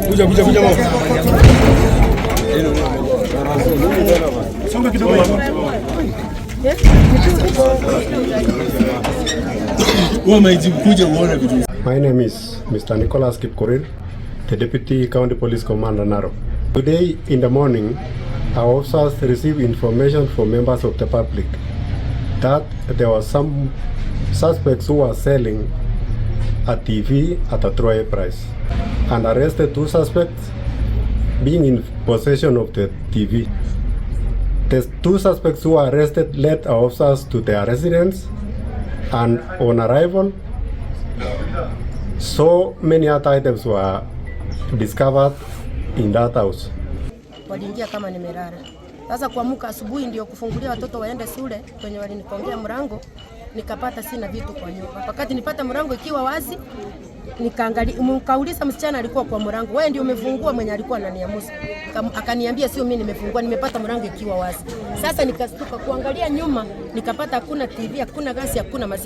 Kuja, kuja, kuja mama. Songa kidogo. Wewe maiji kuja uone vitu. My name is Mr. Nicholas Kipkorir, the Deputy County Police Commander, Narok. Today in the morning, our officers received information from members of the public that there were some suspects who were selling a TV at a throwaway price and arrested two suspects being in possession of the TV. The two suspects who were arrested led our officers to their residence, and on arrival, so many other items were discovered in that house. Waliingia kama nimelala. Sasa kuamka asubuhi ndio kufungulia watoto waende shule, kwenye walinikongea mlango nikapata sina vitu kwa nyumba. Wakati nipata mlango ikiwa wazi, nikaangalia, nikauliza msichana alikuwa kwa mlango, "Wewe ndio umefungua?" Mwenye alikuwa ananiamusa. Akaniambia, "Sio mimi nimefungua, nimepata mlango ikiwa wazi." Sasa nikastuka kuangalia nyuma, nikapata hakuna TV, hakuna gasi, hakuna maziwa.